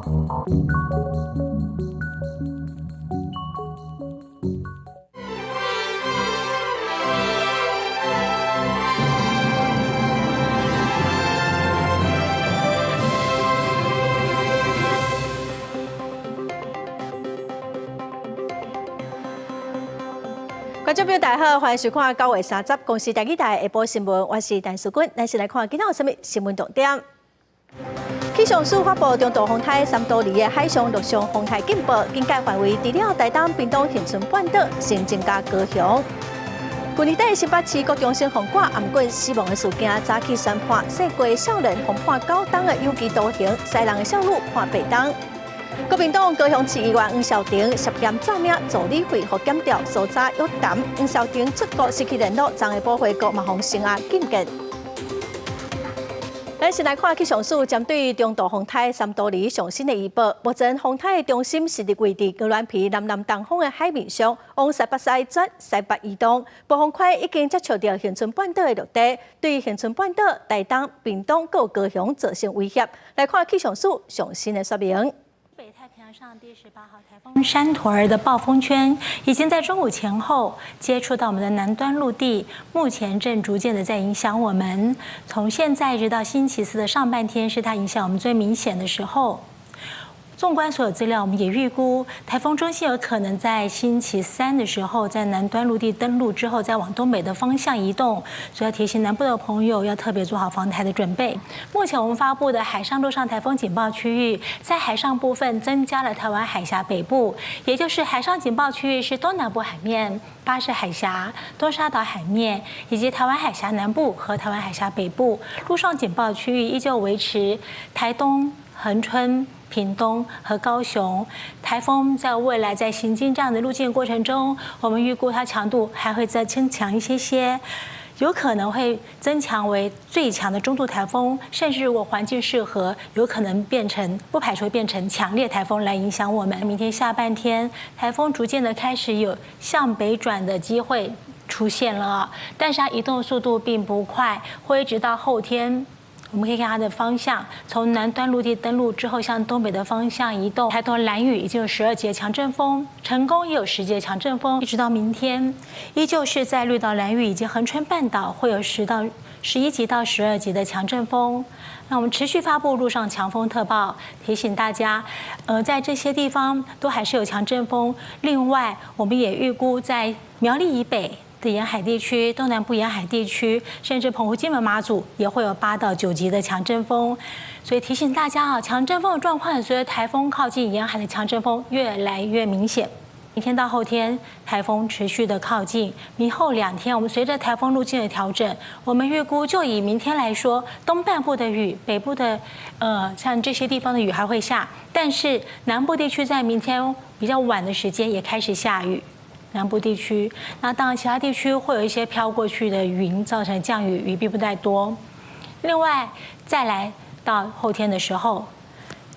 觀眾朋友大家好，歡迎收看9月30公視台語台下晡新聞，我是陳淑君。咱先來看今仔有啥物新聞重點。氣象署發布中度風颱三都梨的海上、陸上風颱警報，警戒範圍除了台東、屏東、恆春半島，先增加高雄。去年底新北市國中生予割頷頸死亡的事件，早起宣判世過少年予判9冬的有期徒刑，西人的少女判8冬。國民黨高雄市議員黃少廷涉嫌詐領助理費，予檢調搜查約談。黃少廷出國失去聯絡，昨下晡回國嘛予聲押禁見。咱先來看氣象署針對中度風颱三都梨上新的預報。目前風颱的中心是佇位佇鵝鑾鼻南南東方的海面上，往西北西轉西北移動。暴風塊已經接觸著恆春半島的陸地，對恆春半島、台東、屏東閣高雄造成威脅。來看氣象署上新的說明。北太平洋上第18號颱風山陀兒的暴風圈已經在中午前後接觸到我們的南端陸地，目前正逐漸的在影響我們。從現在一直到星期四的上半天，是它影響我們最明顯的時候。縱觀所有資料，我們也預估颱風中心有可能在星期三的時候在南端陸地登陸之後，再往東北的方向移動，所以要提醒南部的朋友要特別做好防台的準備。目前我們發布的海上、陸上颱風警報區域，在海上部分增加了台灣海峽北部，也就是海上警報區域是東南部海面、巴士海峽、東沙島海面以及台灣海峽南部和台灣海峽北部。陸上警報區域依舊維持台東、恆春、屏東和高雄。颱風在未來在行進這樣的路徑過程中，我們預估它強度還會再增強一些些，有可能會增強為最強的中度颱風，甚至如果環境適合，有可能變成，不排除變成強烈颱風來影響我們。明天下半天，颱風逐漸的開始有向北轉的機會出現了，但是它移動速度並不快，會一直到後天。我們可以看它的方向，從南端陸地登陸之後，向東北的方向移動。台東蘭嶼已經有12級強陣風，成功也有10級強陣風，一直到明天，依舊是在綠島、蘭嶼以及恆春半島會有10到11級到12級的強陣風。那我們持續發布陸上強風特報，提醒大家，在這些地方都還是有強陣風。另外，我們也預估在苗栗以北的沿海地區、東南部沿海地區，甚至澎湖、金門、馬祖也會有8到9級的強陣風，所以提醒大家啊，強陣風的狀況隨著颱風靠近沿海的強陣風越來越明顯。明天到後天，颱風持續的靠近，明後兩天我們隨著颱風路徑的調整，我們預估就以明天來說，東半部的雨，北部的像這些地方的雨還會下，但是南部地區在明天比較晚的時間也開始下雨。南部地區，那當然其他地區會有一些飄過去的雲，造成降雨，雨並不太多。另外，再來到後天的時候，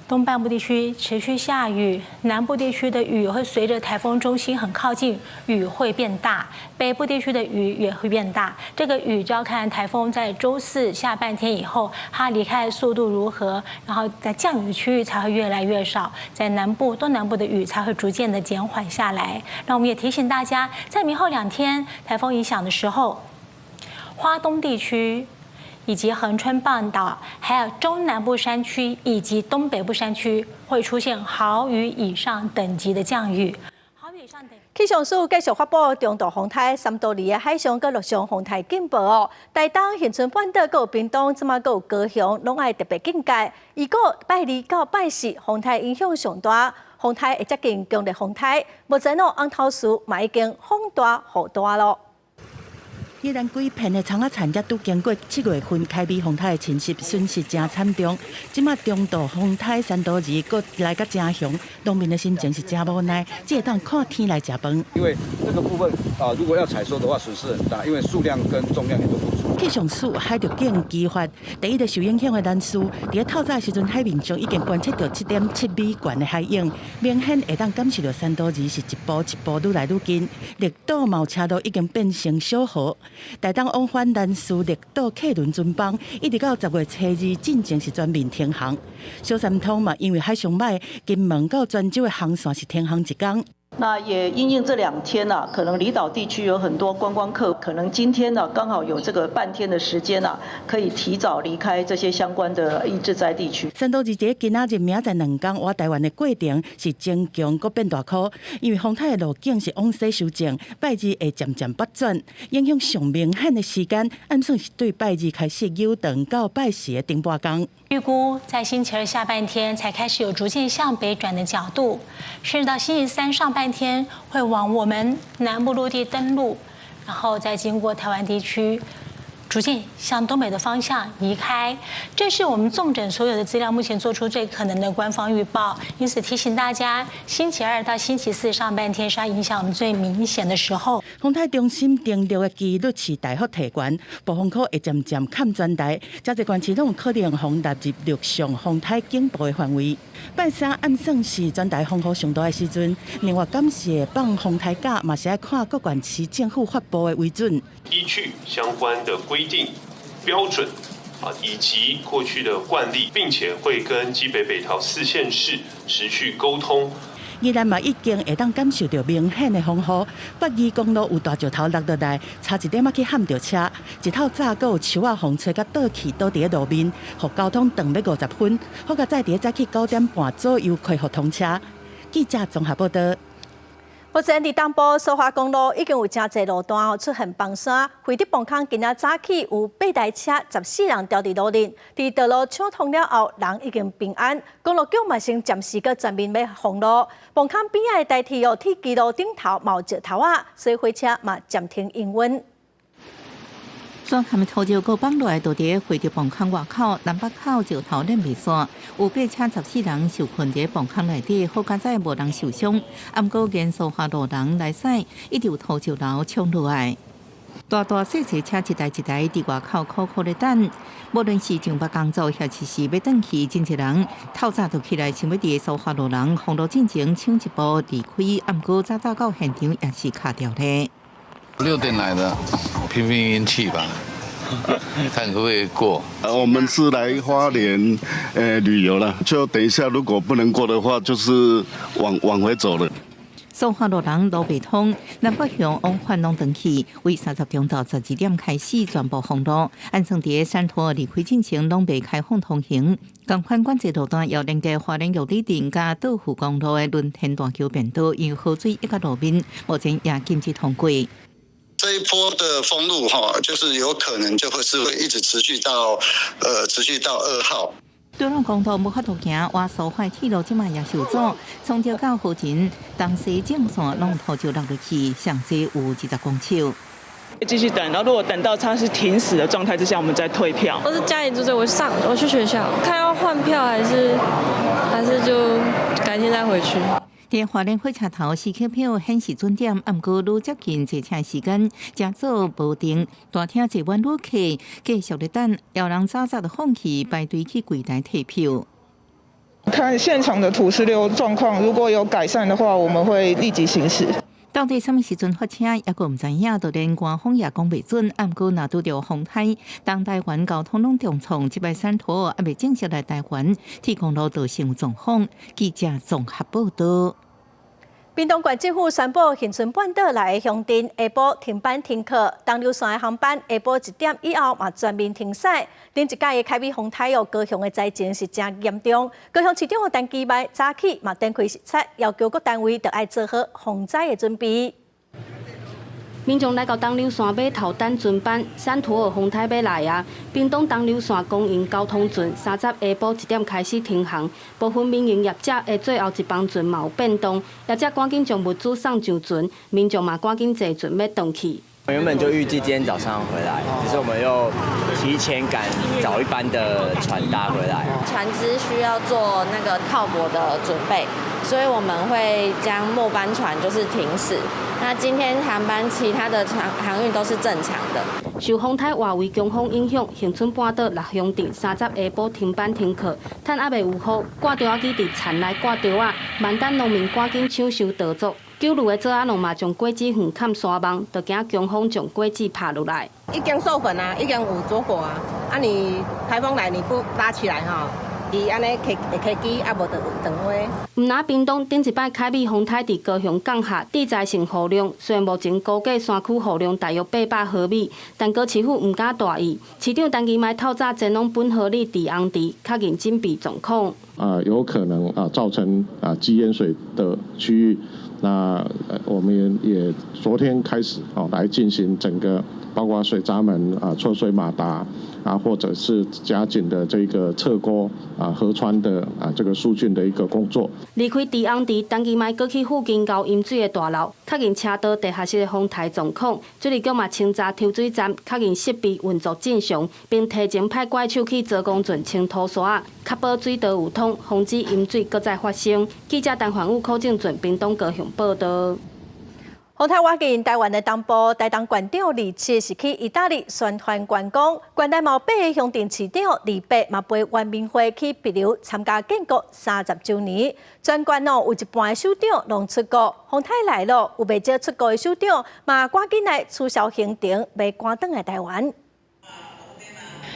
東半部地區持續下雨，南部地區的雨會隨着颱風中心很靠近，雨會變大；北部地區的雨也會變大。這個雨就要看颱風在週四下半天以後，它離開的速度如何，然後在降雨區域才會越來越少，在南部、東南部的雨才會逐漸的減緩下來。那我們也提醒大家，在明後兩天颱風影響的時候，花東地區以及恆春半島，還有中南部山區以及東北部山區，會出現豪雨以上等級的降雨。豪雨以上等。氣象署繼續發布中度風颱三都梨的海上佮陸上風颱警報哦。台東、恆春半島、閣有屏東，這馬閣有高雄，攏愛特別警戒。預估拜二到拜四風颱影響上大，風颱會接近強烈風颱。目前哦，紅頭樹嘛已經風大雨大囉。宜蘭規片的蔥仔產業拄經過7月份開美風颱的侵襲，損失誠慘重。這馬中度風颱山多二閣來甲誠雄，農民的心情是誠無奈，只會當看天來食飯。因為這個部分啊，如果要採收的話，損失很大，因為數量跟重量也都不足。氣象署海陸警齊發，第一个受影響的蘭嶼，佇咧透早的時陣，海面上已經觀測著7.7米懸的海湧，明顯會當感受著山多兒是一步一步愈來愈近。綠島嘛有車路已經變成小河。台東往返蘭嶼綠島客輪船班，一直到10月初2進前是全面停航。小三通嘛，因為海上䆀，金門到泉州的航線是停航一工。那也因應這2天呢，可能離島地區有很多觀光客，可能今天呢剛好有這個半天的時間啊，可以提早離開這些相關的易致災地區。山多兒佇今仔日明仔載2工倚台灣的過程是增強閣變大箍，因為風颱的路徑是往西修正，拜二會漸漸北轉，影響上明顯的時間，按算是對拜二開始扭轉到拜四的頂半工。預估在星期二下半天才開始有逐漸向北轉的角度，甚至到星期三上半天會往我們南部陸地登陸，然後再經過台灣地區，逐漸向東北的方向移開。這是我們綜整所有的資料，目前做出最可能的官方預報。因此提醒大家，星期二到星期四上半天是影響我們最明顯的時候。風颱中心登陸的機率是大幅提懸，暴風區會漸漸崁全台，遮濟縣市攏有可能予納入陸上風颱警報的範圍。拜三暗算是全台風雨上大的時陣，另外敢是會放風颱假，嘛是愛看各縣市政府發布的為準。依據相關的規定標準啊，以及過去的慣例，並且會跟基北北桃四縣市持續溝通。宜蘭嘛已經會當感受著明顯的風雨，北宜公路有大石頭落落來，差一點仔去撼著車。日透早閣有樹仔予吹共倒去倒佇咧路面，予交通斷欲50分。好佳哉佇咧早起9點半左右恢復通車。記者綜合報導。目前佇東部蘇花公路已經有誠濟路段出現崩山，惠德磅空今仔早起有八台車14人牢佇路裡，佇道路搶通了後，人已經平安。公路局嘛先暫時閣全面欲封路，磅空邊仔的台鐵哦，鐵支路頂頭嘛有石頭仔，所以火車嘛暫停營運。山坎的土石閣崩落來，就佇惠德磅空外口南北口石頭連袂散，有八車14人受困佇磅空內底，好佳哉無人受傷。毋過沿蘇花路人來駛，一直有土石流衝落來，大大細細車一台一台佇外口苦苦咧等。無論是上班工作，抑是欲轉去，真濟人透早就起來，想欲佇蘇花路人封路進前搶一步離開。毋過早早到現場也是卡著咧。 6點來的，拼拼運氣吧，看可不可以過。我們是來花蓮旅遊了，就等一下如果不能過的話，就是往回走了。蘇花路人路袂通，南北向往返攏斷去，為30中晝12點開始全部封路，按算佇山陀離開進前攏袂開放通行。仝款管制路段要連接花蓮玉里鎮佮島富公路的輪天大橋便道，因河水溢到路面，目前也禁止通過。這一波的封路哈，就是有可能就會是會一直持續到2號。對朗公路無法度行，倚蘇花鐵路這擺也受阻，從石到河前，東西正線攏土石落落去，上濟有20公尺。繼續等，然後如果等到它是停駛的狀態之下，我們再退票。我是家裡住這，我去學校，看要換票還是就改天再回去。佇花蓮火車頭時刻表顯示準點，毋過愈接近坐車時間，誠早無定。大廳坐滿旅客，繼續咧等，有人早早就放棄排隊去櫃台退票。看現場的土石流狀況，如果有改善的話，我們會立即行駛。到底啥物時陣發車，猶閣毋知影，就連官方也講袂準。毋過若拄著風颱，東台灣交通攏重創，這擺山陀猶未正式來台灣，鐵公路就成狀況。記者綜合報導。屏東縣政府宣布，恆春半島內的鄉鎮下晡停班停課，東琉線的航班下晡1點以後嘛全面停駛。頂一屆的海美風颱哦，高雄的災情是誠嚴重。高雄市長陳其邁早起嘛展開視察，要求各單位著愛做好防災的準備。民眾來到東琉線碼頭等船班，山陀兒風颱欲來啊！屏東東琉線公營交通船30下晡1點開始停航，部分民營業者的最後一班船嘛有變動，業者趕緊將物資送上船，民眾嘛趕緊坐船欲轉去。原本就預計今天早上回來，只是我們又提前趕早一班的船搭回來。船隻需要做那個靠泊的準備，所以我們會將末班船就是停駛。那今天航班其他的航運都是正常的。受風颱外圍強風影響，恆春半島六鄉鎮30下晡停班停課，趁猶未有雨，掛稻仔機佇田內割稻仔，慢等農民趕緊搶收稻作。九如的稻仔農嘛將果子園崁紗網，就驚強風將果子拍落來。已經授粉啊，已經有坐果啊。啊，你颱風來你不拉起來吼，伊按呢會開枝，啊無就斷花。毋若屏東頂一擺凱美風颱佇高雄降下致災性雨量，雖然目前估計山區雨量大約800毫米，但高市府毋敢大意。市長陳其邁透早前往本河里滯洪池，確認準備狀況。啊，有可能啊造成啊積淹水的區域，那我們也昨天開始哦來進行整個包括水閘門啊、抽水馬達啊，或者是加緊的這個測溝啊、河川的啊這個疏浚的一個工作。離開滯洪池，陳其邁閣去附近高飲水的大樓，確認車道地下室的風台狀況。水利局嘛清查抽水站，確認設備運作正常，並提前派怪手去澤公圳清土沙，確保水道有通，防止淹水閣再發生。記者陳環宇、柯正俊，屏東高雄報道。風颱倚近台灣的東部，台東縣長27是去意大利宣傳觀光，縣內嘛有八个鄉鎮市長28嘛陪原民會去帛琉參加建國30週年。全縣哦有一半的首長攏出國，風颱來了，有袂少出國的首長嘛趕緊來取消行程，欲趕轉來台灣。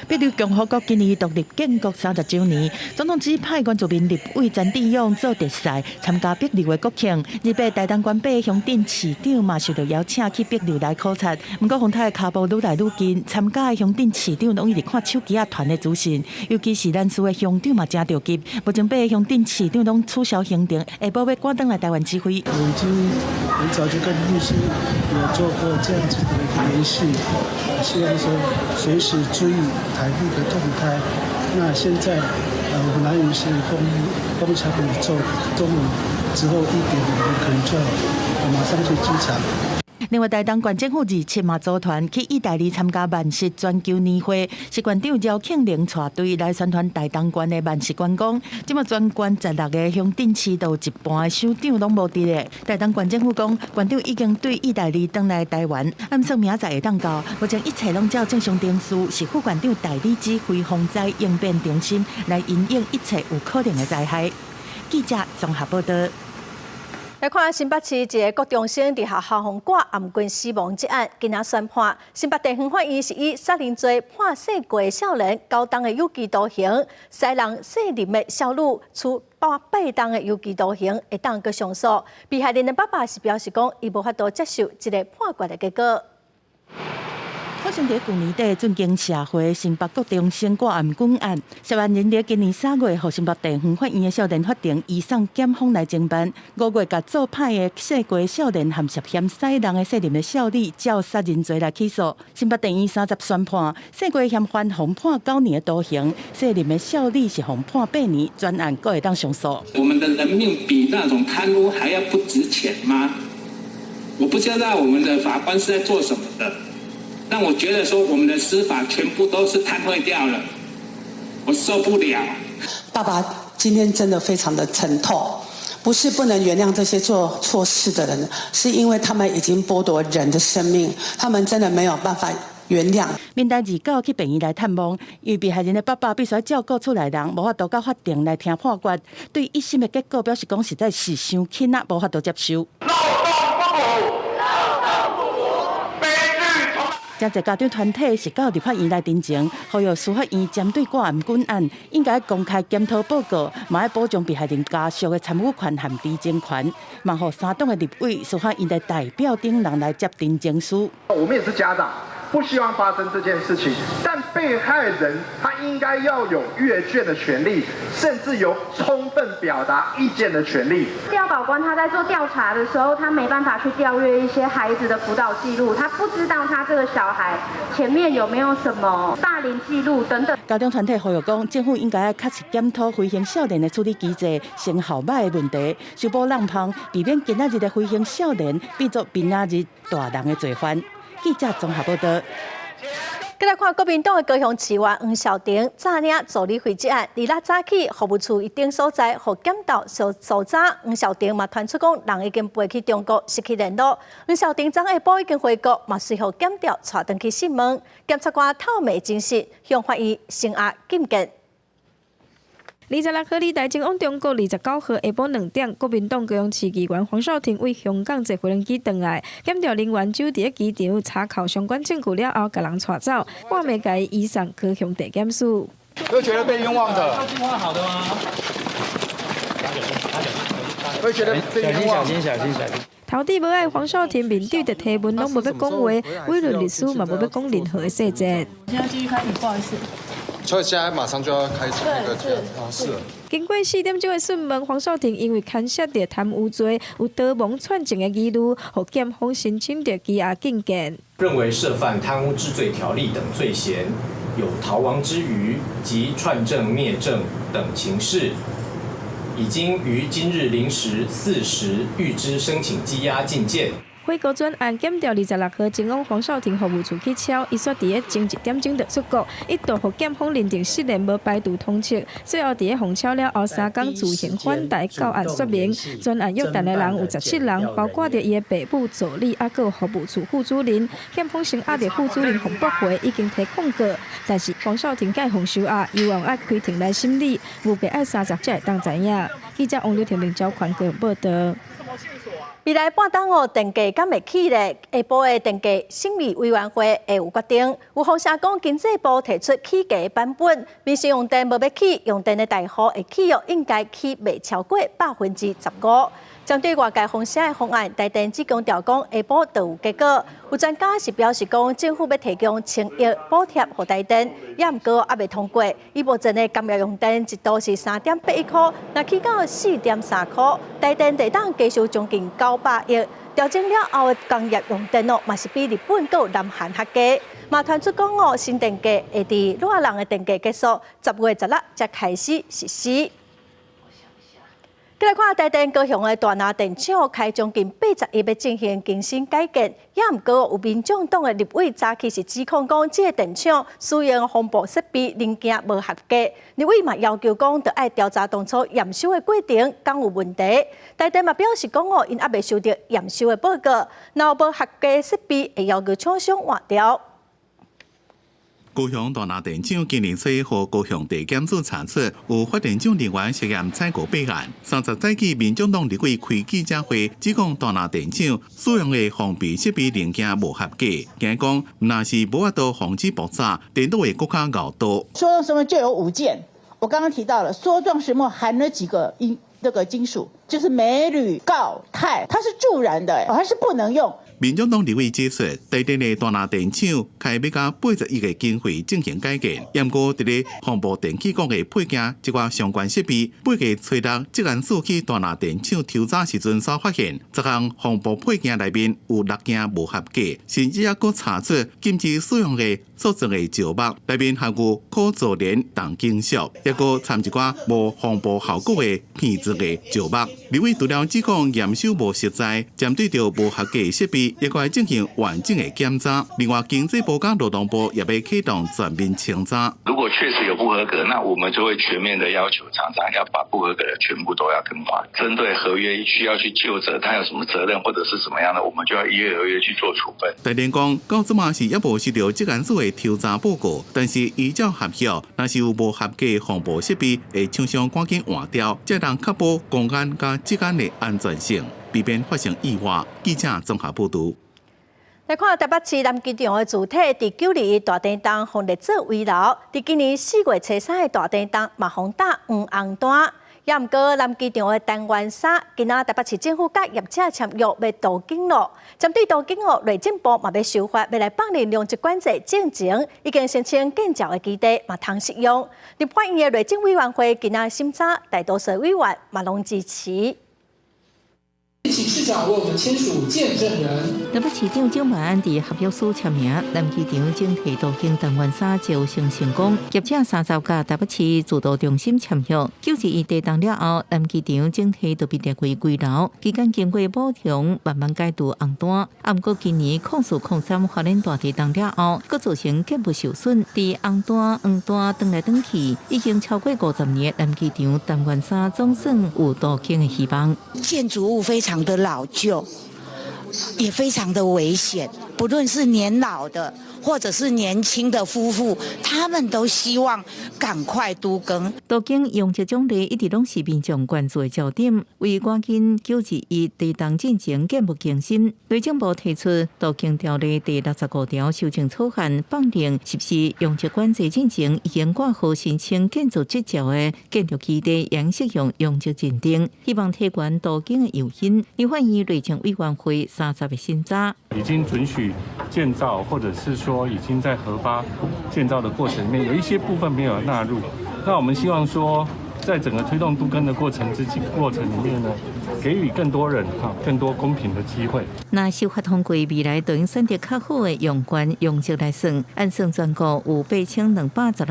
帛琉共和國今年獨立建國30週年，總統指派原住民立委陳志勇做特使參加帛琉的國慶。28台東縣八个鄉鎮市長嘛受到邀請去帛琉來考察。毋過風颱的跤步愈來愈近，參加的鄉鎮市長攏一直看手機仔傳的資訊，尤其是南勢的鄉長嘛誠著急。目前八个鄉鎮市長攏取消行程，下晡欲趕轉來台灣指揮。我已經很早就跟律師有做過這樣子的聯繫，希望說隨時注意颱風的動態。那現在，我們蘭嶼是風強宇宙，中午之後1點，我們可能就要馬上去機場。另外，台東縣政府27嘛組團去意大利參加慢食全球年會，是縣長饒慶鈴帶隊來宣傳台東縣的慢食觀光。這馬全縣16個鄉鎮市都有一半的首長攏無佇咧。台東縣政府講，縣長已經對意大利轉來台灣，按算明仔載會當到。目前一切攏照正常程序，是副縣長代理指揮防災應變中心來因應一切有可能的災害。記者綜合報道。來看新北市一个國中生佇學校予割頷頸死亡這案，今仔宣判。新北地方法院是以殺人罪判細過少年9冬的有期徒刑，殺人細林的少女處8冬的有期徒刑，會當閣上訴。被害人的爸爸是表示講，伊無法度接受這个判決的結果。發生佇舊年底震驚社會新北國中生割頷頸案，涉案人佇今年3月，予新北地方法院的少年法庭移送檢方來偵辦。5月共做歹的細過少年和涉嫌殺人的細林的少女，照殺人罪來起訴。新北地院30宣判，細過嫌犯予判9年的徒刑，細林的少女是予判8年，全案閣會當上訴。我們的人命比那種貪污還要不值錢嗎？我不知道我們的法官是在做什麼的。但我覺得說，我們的司法全部都是癱瘓掉了，我受不了。爸爸今天真的非常的沉痛，不是不能原諒這些做錯事的人，是因為他們已經剝奪人的生命，他們真的沒有辦法原諒。民代29去病院來探望，因為被害人的爸爸必須照顧厝內人，無法度到法庭來聽判決，對一審的結果表示講實在是傷輕啊，無法度接受。誠濟家長團體是到立法院來陳情，呼籲司法院針對割頷頸案，應該公開檢討報告，嘛愛保障被害人家屬的參與權和知情權，嘛予三黨的立委、司法院的代表等人來接陳情書。我們也是家長，不希望發生這件事情，但被害人他應該要有閱卷的權利，甚至有充分表達意見的權利。調保官他在做調查的時候，他沒辦法去調閱一些孩子的輔導記錄，他不知道他這個小孩前面有沒有什麼霸凌記錄等等。家長團體呼籲講，政府應該愛確實檢討非行少年的處理機制，成效䆀的問題，修補漏縫，避免今仔日的非行少年變做明仔日大人的罪犯。記者綜合報道。繼來看國民黨的高雄市議員黃少廷詐領助理費一案，禮六早起服務處一等所在，予檢調搜查，黃少廷嘛傳出講人已經飛去中國，失去聯絡。黃少廷昨下晡已經回國，嘛隨予檢調帶轉去訊問，檢察官透明證實，向法院聲押禁見。26號，李台前往中國29號下晡2點，國民黨高雄市議員黃少廷對香港坐飛機轉來，檢調人員就佇咧機場查扣相關證據了後，共人帶走，半暝共伊移送高雄地檢署。會覺得被冤枉的。好的嗎？會覺得被冤枉。小心，小心，小心。頭拄無愛黃少廷面對著提問，攏無欲講話，委論律師嘛無欲講任何的細節。現在繼續開庭，不好意思。所以現在馬上就要開始那個啊，是。經過4點鐘的訊問，黃少廷因為牽涉著貪污罪，有逃亡串證的疑慮，予檢方申請著羈押禁見。認為涉犯貪污治罪條例等罪嫌，有逃亡之虞及串證滅證等情事，已經於今日0時4時預知申請羈押禁見。回國專案檢調26號前往黃少廷服務處去抄，伊煞佇咧前1點鐘就出國，一度予檢方認定失聯，無排除通緝。最後佇咧予抄了後，3工自行返台到案說明。全案約談的人有17人，包括著伊的爸母、助理，猶閣有服務處副主任。檢方先押著副主任予駁回，已經提控告，但是黃少廷蓋予收押，猶原愛開庭來審理，預計愛30才會當知影。記者王劉婷、林昭權高雄報導。未來半冬哦，電價敢會起咧？下晡的電價審議委員會會有決定。有風聲講，經濟部提出起價版本，民生用電無欲起，用電的大戶會起哦，應該起袂超過15%。針對外界風聲的方案，台電只強調講下晡就有結果。有專家是表示講，政府欲提供1000億補貼予台電，也毋過猶未通過。以目前的工業用電一度是3.81箍，若起到4.3箍，台電會當加收將近900億。調整了後的工業用電哦，嘛是比日本閣南韓較低。嘛傳出講哦，新電價會佇熱人的電價結束10月16才開始實施。來看台電高雄的大林電廠開將近80億欲進行更新改建，也毋過有民眾黨的立委早起是指控講，這个電廠使用防爆設備零件無合格，立委嘛要求講，著愛調查當初驗收的過程，敢有問題。台電嘛表示講哦，𪜶猶未收著驗收的報告，若有無合格設備，會要求廠商換掉。高雄大林電廠今年初予高雄地檢署查出有發電廠人員涉嫌採購弊案。30早起，民眾黨立委開記者會，指控大林電廠使用的防備設備零件無合格，驚講若是無法度防止爆炸，電腦會閣較𠢕多。梭狀石墨就有5件，我剛剛提到了梭狀石墨含了幾個金那個金屬，就是鎂、鋁、鋯、鈦，它是助燃的，它是不能用。民眾黨立委指出，台電的大林電廠開欲到80億的經費進行改建，毋過佇咧防爆電氣管的配件這寡相關設備，八月初六職安署去大林電廠抽查時陣所發現，10項防爆配件內面有6件無合格，甚至猶閣查出禁止使用的塑狀的石墨內面含有可阻燃重金屬，抑閣摻一寡無防爆效果的片狀的石墨。立委除了指控驗收無實在，針對著無合格設備，亦會進行完整的檢查。另外，經濟部佮勞動部也欲啟動全面清查。如果確實有不合格，那我們就會全面的要求廠商要把不合格的全部都要更換。針對合約需要去究責，他有什麼責任或者是什麼樣的，我們就要依合約去做處分。台電講，到這馬是猶無收著職安署的抽查報告，但是依照合約，若是有無合格防爆設備，會廠商趕緊換掉，才能確保工安佮職安的安全性，避免發生意外。記者綜合報導。來看台北市南機場的主體，佇921大電冬予列做危樓，佇今年4月初3的大電冬嘛予打黃紅單。也毋過南機場的單元三，今仔台北市政府佮業者簽約欲都更咯。針對都更哦，內政部嘛欲修法，欲來放任量質管制進前，已經申請建造的基地嘛通適用。立法院的內政委員會今仔審查，大多數委員嘛攏支持。請市長為我們簽署見證人。台北市長蔣萬安佇合約書簽名，南機場整體都更單元三招生成功，業者30佮台北市指導中心簽約。9.21地動了後，南機場整體都被列為危樓，期間經過補強，慢慢解除紅單。啊，毋過今年04、03花蓮大地動了後，閣造成建物受損，佇紅單、黃單轉來轉去，已經超過50年南機場單元三總算有都更的希望。建築物非常的老舊，也非常的危險。不論是年老的，或者是年輕的夫婦，他們都希望趕快都更。都更容積獎勵一直攏是民眾關注的焦點。為趕緊9.21地動進前建物更新，內政部提出都更條例第65條修正草案，放任實施容積管制進前已經掛號申請建築執照的建築基地，仍適用容積認定，希望提懸都更的誘因。立法院內政委員會30日審查，已經准許建造，或者是說已經在核發建造的過程裡面，有一些部分沒有納入。那我們希望說，在整個推動都更的過程裡面呢，給予更多人哈更多公平的機會。若修法通過，未來對選擇較好的用權容積來算，按算全國有8216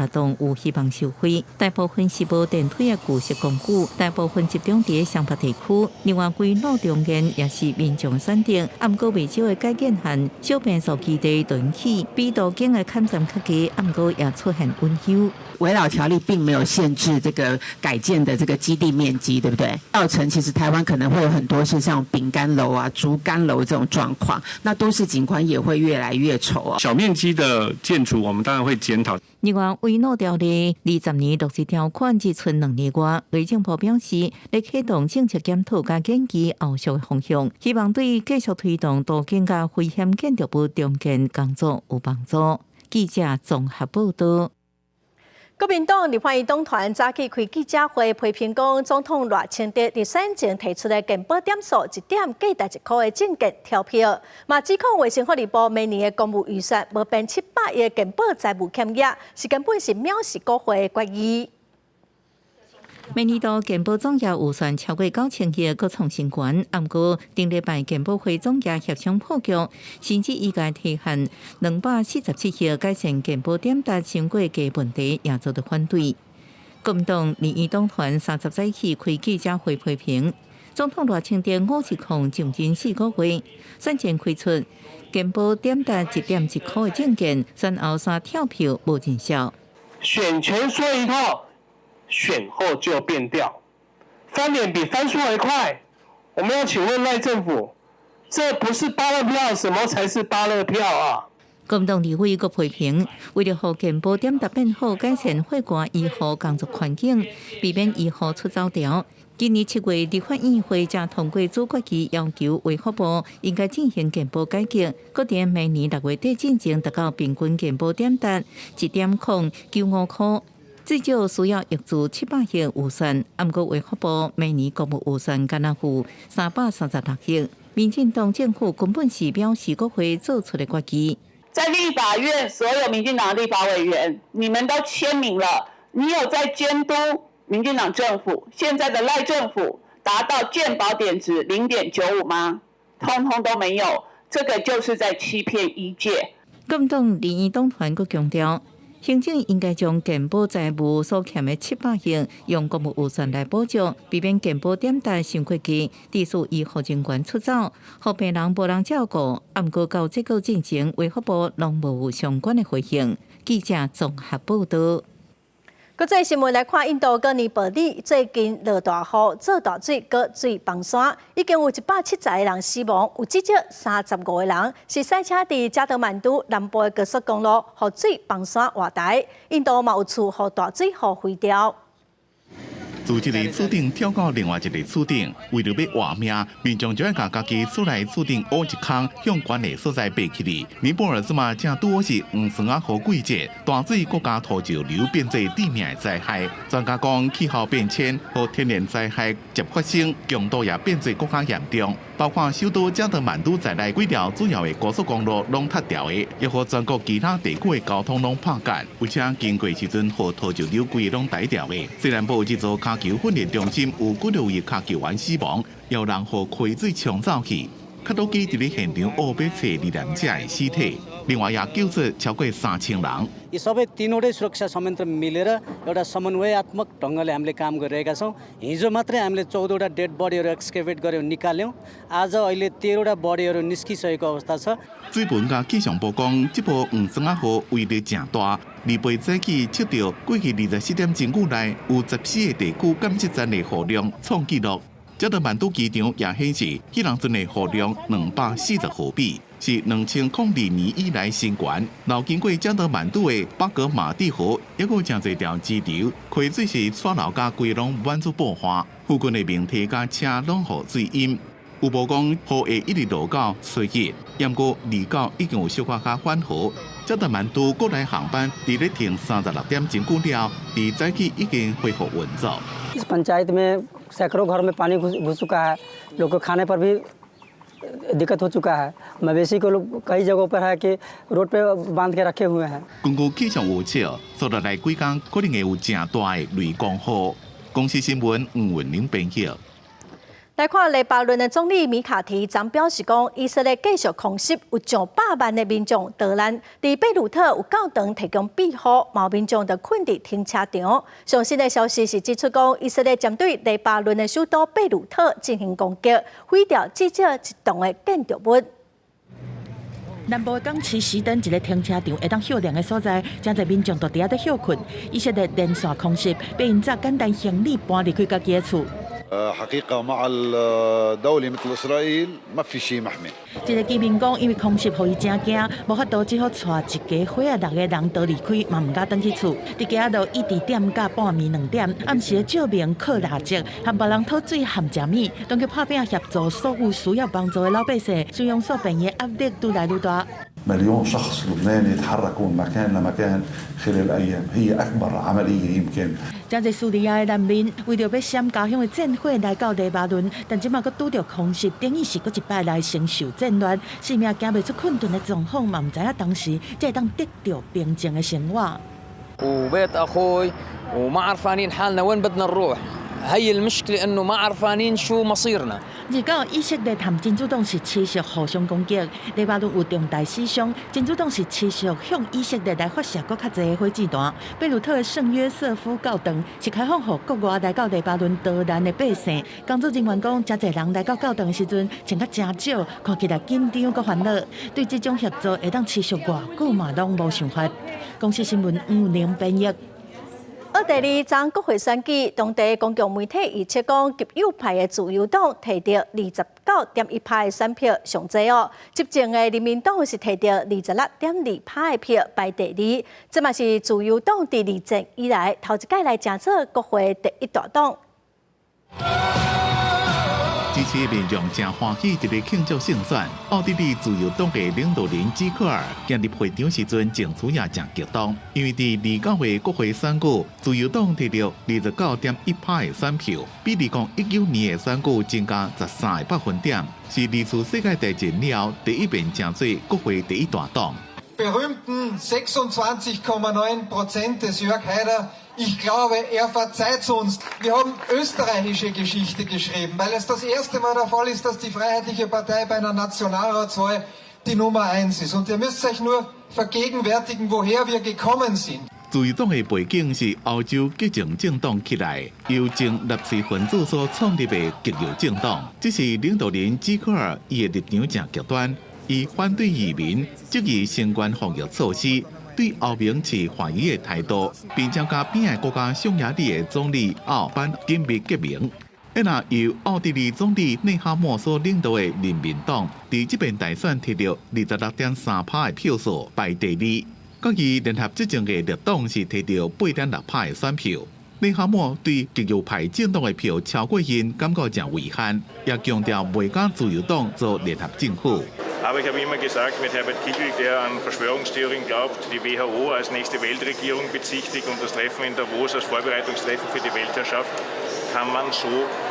棟有希望受惠，大部分是無電梯的舊式公寓，大部分集中佇雙北地區。另外，規路中間也是民眾選擇，啊，毋過袂少的改建案小坪數基地都起，比都更的坎站較低，啊，毋過也出現隱憂。危老條例並沒有限制這個改建的這個基地面積，對不對？造成其實台灣可能會有很多是像餅乾樓啊、竹竿樓這種狀況，那都市景觀也會越來越醜哦。小面積的建築，我們當然會檢討。另外，危老條例20年落實條款只賰2年外，內政部表示，咧啟動政策檢討佮研究後續的方向，希望對繼續推動都更佮危險建築物重建工作有幫助。記者綜合報道。國民黨立法院黨團早起開記者會批評講，總統賴清德佇選前提出的健保點數一點價值1塊的政見跳票，嘛指控衛生福利部明年的公務預算無編700億健保財務欠額，是根本是藐視國會的決議。明年度健保總額預算超過9000億，閣創新高。毋過頂禮拜健保會總額協商破局，甚至醫界提案247億改善健保點值傷過低問題，也遭到反對。國民黨立院黨團30早起開記者會批評，總統賴清德510將近4個月，選前開出健保點值1.1塊的政見，選後煞跳票無見效。選前說一套，選後就變調，翻臉比翻書還快。我們要請問賴政府，這不是芭樂票，什麼才是芭樂票啊？國民黨立委閣批評，為著予健保點值變好，改善血管醫護工作環境，避免醫護出走潮。今年7月，立法院會才通過組決議，要求衛福部應該進行健保改革，閣佇明年6月底進前達到平均健保點值1.095塊。至少需要挹注700億預算，毋過衛福部明年公務預算干焦有336億。民進黨政府根本是藐視國會做出的決議。在立法院，所有民進黨立法委員，你們都簽名了，你有在監督民進黨政府現在的賴政府達到健保點值0.95嗎？通通都沒有，這個就是在欺騙醫界。國民黨立院黨團閣強調，行政應該將健保財務所欠的700億用公務預算來補足，避免健保點值傷過低，致使醫護人員出走，予病人無人照顧。毋過到這個進前，衛福部攏無有相關的回應。記者綜合報道。國際新聞來看，印度哥尼伯里最近落大雨、做大水、閣水崩山，已經有170個人死亡，有至少35個人是駛車佇加德滿都南部的高速公路，予水崩山活埋。印度嘛有厝予大水予毀掉。自一个厝頂跳到另外一个厝頂，為著欲活命，民眾就愛共家己厝內厝頂挖一空，向懸的所在爬起來。尼泊爾這馬正拄好是黃霜仔雨季節，大水閣加土石流變做致命的災害。專家講，氣候變遷予天然災害捷發生，強度也變做閣較嚴重。包括首都加德滿都在內幾條主要的高速公路攏塌掉的，也予全國其他地區的交通攏破斷。有車經過時陣，予土石流規个攏埋掉的。雖然無這座跤跤球訓練中心有幾多位跤球員死亡，有人予溪水沖走去。卡多基佇咧現場烏白揣罹難者的屍體，另外也救出超過3000人。 यी सबै तिनवटै सुरक्षा संयन्त्र मिलेर एउटा समन्वयात्मक ढङ्गले हामीले काम गरिरहेका छौँ। हिजो मात्रै हामीले 14वटा डेड बडीहरू एक्सकेभेट गऱ्यौँ, निकाल्यौँ। आज अहिले 13वटा बडीहरू निस्किसकेको अवस्था छ।水文佮氣象部講，這波黃酸仔雨威力誠大。禮拜早起測著過去24點鐘久內有14個地區監測站的雨量創紀錄。加德滿都機場也顯示，彼當陣的雨量240毫米，是2002年以來新高。流經過加德滿都的巴格馬蒂河，抑閣有誠濟條支流，溪水是湠流甲規攏滿出爆發，附近的民宅佮車攏予水淹。有報講雨會一直落到初一，毋過29已經有小可較緩和。加德滿都國內航班佇咧停36點鐘久了，佇早起已經恢復運作。 इस पंचायत में सैकड़ों घर में पानी घुस घुस चुका है। लोग को खाने पर भी दिक्कत हो चुका है। मवेशी को लोग कई जगहों पर है कि रोड पे बांध के रखे हुए हैं। 根據氣象預測，接落來幾工可能會有誠大的雷公雨。公視新聞吳文玲編輯。來看黎巴嫩的總理米卡提昨表示講，以色列繼續空襲，有上百萬的民眾逃難。佇貝魯特有教堂提供庇護，嘛有民眾就睏佇停車場。上新的消息是指出講，以色列針對黎巴嫩的首都貝魯特進行攻擊，毀掉至少一棟的建築物。南部的港市西頓一个停車場會當歇涼的所在，誠濟民眾都佇遐咧歇睏。以色列連續空襲，欲𪜶紮簡單行李搬離開家己的厝。 حقيقة مع الدولة مثل إسرائيل ما في شيء محمي。一个居民講，因為空襲予伊誠驚，無法度，只好帶一家伙仔六個人逃離開，嘛毋敢轉去厝。佇街仔路一直點到半暝2點，暗時的照明靠蠟燭，向別人討水含食物，當局拍拚協助所有需要幫助的老百姓，收容所病的壓力愈來愈大。 مليون شخص لبناني تحركوا من مكان لمكان خلال ايام هي اكبر عمليه يمكن 誠濟敘利亞的難民為著欲閃家鄉的戰火來到黎巴嫩，但這馬閣拄著空襲，等於是閣一擺來承受戰亂，性命驚袂出困頓的狀況，嘛毋知影當時才會當得著平靜的生活。 وبيت اخوي وما عرفانين حالنا وين بدنا نروح. هي المشكلة انه ما عرفانين شو مصيرنا. 29以色列和真主黨是持續互相攻擊，黎巴嫩有重大死傷，真主黨是持續向以色列來發射閣較濟的火箭彈。貝魯特的聖約瑟夫教堂是開放予國外來到黎巴嫩逃難的百姓。工作人員講，誠濟人來到教堂的時陣，穿較誠少，看起來緊張閣煩惱。對這種協助會當持續偌久嘛，攏無想法。公視新聞吳玲編譯。奧地利昨國會選舉，當地公共媒體預測講，極右派的自由黨提著29.1%的選票上濟哦，執政的人民黨是提著26.2%的票排第二，這嘛是自由黨佇二戰以來頭一擺來成做國會第一大黨。支持民眾誠歡喜，佇咧慶祝勝選。奧地利自由黨的領導人基克爾行入會場時陣，情緒也誠激動，因為佇29號國會選舉，自由黨提著29.1%的選票，比2019年的選舉增加13個百分點，是二次世界大戰了後第一遍成做國會第一大黨。 Berühmten 26,9% des Jörg Haider. Ich glaube, er verzeiht uns. Wir haben österreichische Geschichte geschrieben, weil es das erste Mal der Fall ist, dass die Freiheitliche Partei bei einer Nationalratswahl die Nummer eins ist. Und ihr müsst euch nur vergegenwärtigen, woher wir gekommen sind. 自由黨的背景是歐洲激進政黨起來，由前納粹分子所創立的極右政黨。只是領導人基克爾伊的立場誠極端，伊反對移民，質疑相關防疫措施，對歐盟持懷疑的態度，並且佮邊仔國家匈牙利的總理奧班緊密結盟。若由奧地利總理內哈默所領導的人民黨，佇這遍大選提著26.3%的票數排第二，佮伊聯合執政的綠黨是提著8.6%的選票。內哈默對極右派政黨的票超過𪜶，感覺誠遺憾，也強調袂佮自由黨做聯合政府。 Aber ich habe immer gesagt, mit Herbert Kickl, der an Verschwörungstheorien glaubt, die WHO als nächste Weltregierung bezichtigt und das Treffen in Davos als Vorbereitungstreffen für die Weltherrschaft, kann man so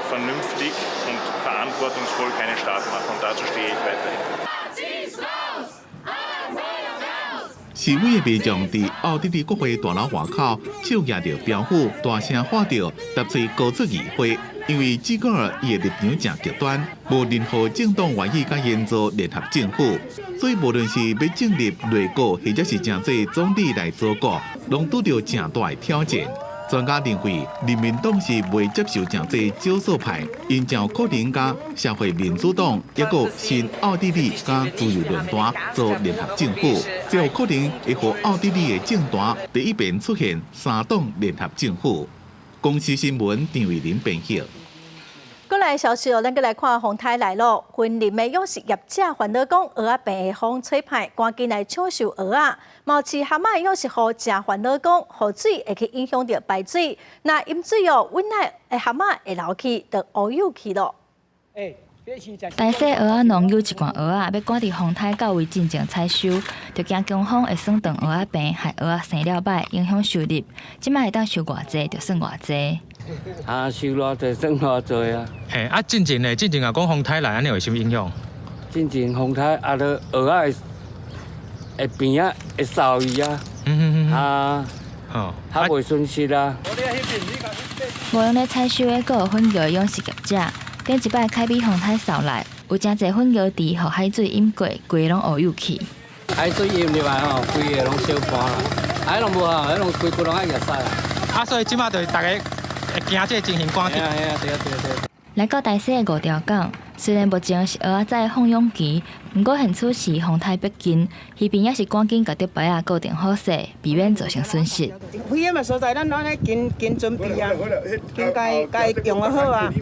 vernünftig und verantwortungsvoll keinen Staat machen. Und dazu stehe ich weiterhin. 示威的民眾佇奧地利國會大樓外口手舉著標語，大聲喊著納粹高出議會。因為基戈爾伊的立場誠極端，無任何政黨願意佮𪜶做聯合政府，所以無論是欲成立內閣，或者是成做總理來組閣，攏拄著誠大的挑戰。專家認為，人民黨是袂接受誠濟少數派，𪜶誠有可能佮社會民主黨、抑閣新奧地利佮自由論壇做聯合政府，這有可能會予奧地利的政壇第一遍出現三黨聯合政府。公視新聞張慧玲編譯。過來消息哦，咱閣來看風颱來囉。雲林的養殖業者煩惱講，蚵仔病的風吹歹，趕緊來搶收蚵仔。嘛飼蚶仔的養殖戶誠煩惱講，雨水會去影響著排水。若淹水哦，阮的蚶仔會流去，就烏有去囉。大細蚵仔農有一罐蚵仔，欲趕佇風颱到位進前採收，就驚強風會損斷蚵仔病，害蚵仔生了䆀，影響收入。這擺會當收偌濟就算偌濟。啊，收偌濟算偌濟啊。嘿，啊，進前呢？進前若講風颱來，按呢會啥物影響？進前風颱啊，著蚵仔會變啊，會掃去啊。啊，較袂損失啊。無閒咧採收的，閣有粉蟯養殖業者。頂一擺凱美風颱掃來，有誠濟粉蟯池予海水淹過，規个攏烏有去。海水淹入來吼，規个攏燒盤啦，啊，彼攏無啊，彼攏規骨攏愛壓死啦。啊，所以這馬就逐家會驚這個情形趕緊。對啊對啊對啊。來到台西的五條港，雖然目前是蚵仔仔的放養期，毋過現此時風颱逼近，漁民也是趕緊共竹排仔固定好勢，避免造成損失。危險的所在，咱攏愛緊緊準備啊，緊共共用好啊，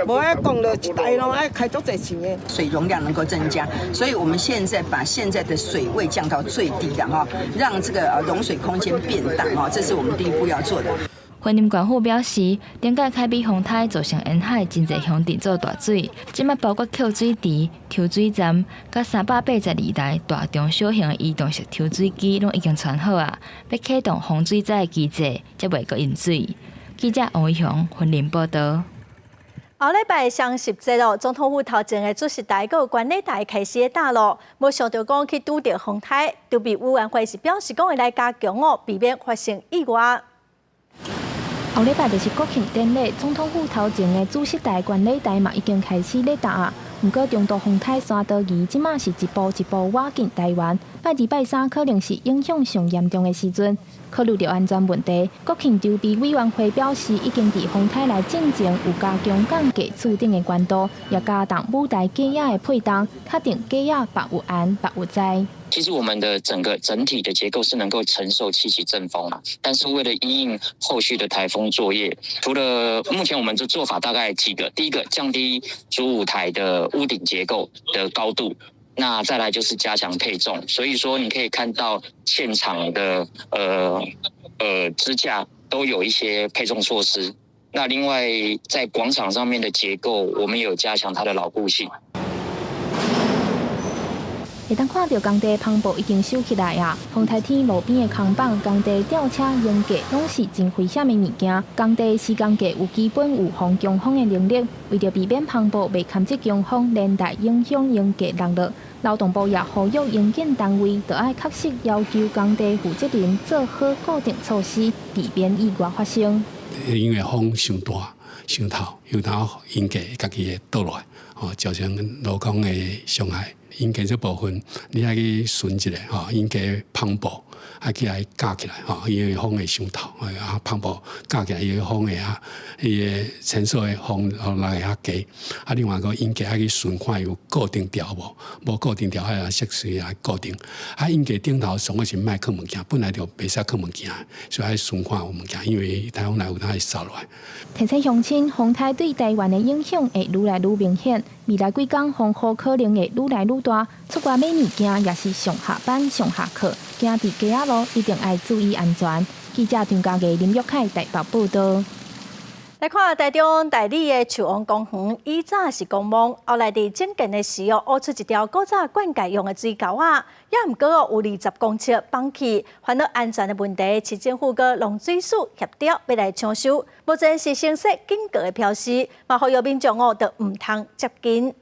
無愛講了一台攏愛開足濟錢的。水容量能夠增加，所以我們現在把現在的水位降到最低了哈，讓這個容水空間變大哈，這是我們第一步要做的。雲林縣府表示，頂屆凱美風颱造成沿海真濟鄉鎮做大水，這馬包括扣水池、抽水站，佮382台大中小型的移動式抽水機，攏已經串好啊，欲啟動防水災的機制，才袂閣淹水。記者王偉雄雲林報導。後禮拜雙十節咯，總統府頭前的主席台閣有觀禮台開始搭囉，無想著講去拄著風颱，籌備委員會是表示講會來加強哦，避免發生意外。後禮拜就是國慶典禮，總統府頭前的主席台、觀禮台嘛已經開始咧搭啊。毋過中度風颱山多儀，這馬是一步一步倚近台灣。拜二、拜三可能是影響上嚴重的時陣。考慮著安全問題，國慶籌備委員會表示，已經佇風颱來進前有加強鋼架柱頂的懸度，也加重舞台架仔的配重，確定架仔縛有安、縛有在。其實我們的整個整體的結構是能夠承受七級陣風啦，但是為了因應後續的颱風作業，除了目前我們的做法大概幾個，第一個降低主舞台的屋頂結構的高度，那再來就是加強配重，所以說你可以看到現場的支架都有一些配重措施。那另外在廣場上面的結構，我們也有加強它的牢固性。會當看著工地帆布已經收起來啊！風颱天路邊的空板、工地吊車、鷹架，攏是真危險的物件。工地施工架有基本預防強風的能力，為著避免帆布袂堪這強風連帶影響鷹架落落，勞動部也呼籲營建單位，著愛確實要求工地負責人做好固定措施，避免意外發生。因為風傷大、傷透，有當鷹架家己會倒落來，哦，造成勞工的傷害。鷹架這部分，你愛去巡一下吼，鷹架帆布愛去愛架起來吼，因為風會傷透，啊，帆布架起來，伊個風會啊，伊個承受的風予來會較低。啊，另外個鷹架愛去巡看有固定牢無，無固定牢愛設施來固定。啊，鷹架頂頭上個是莫囥物件，本來就袂使囥物件，所以愛巡看有物件，因為颱風來有當會掃落來。提醒鄉親，風颱對台灣的影響會愈來愈明顯。未來幾工風雨可能會愈來愈大，出外買物件也是上下班上下課，行佇街仔路一定愛注意安全。記者張家藝、林玉凱台北報導。來看台中大里的樹王公園，以早是公墓，後來佇整建的時哦，挖出一條古早灌溉用的水溝仔，也毋過哦有20公尺崩去，煩惱安全的問題，市政府佮農水署協調欲來搶修，目前是先設警告的標識，嘛呼籲民眾哦，著毋通接近。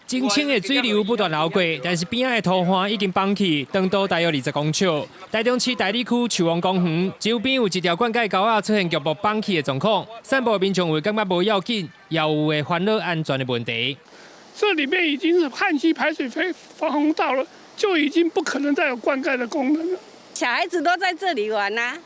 清清的水流不斷流過，但是邊仔的土岸已經崩去，長度大約20公尺。台中市大里區樹王公園周邊有一條灌溉溝仔出現局部崩去的狀況，散步民眾會感覺無要緊，也有會煩惱安全的問題。這裡面已經是旱季排水防洪到了，就已經不可能再有灌溉的功能了。小孩子都在這裡玩啊，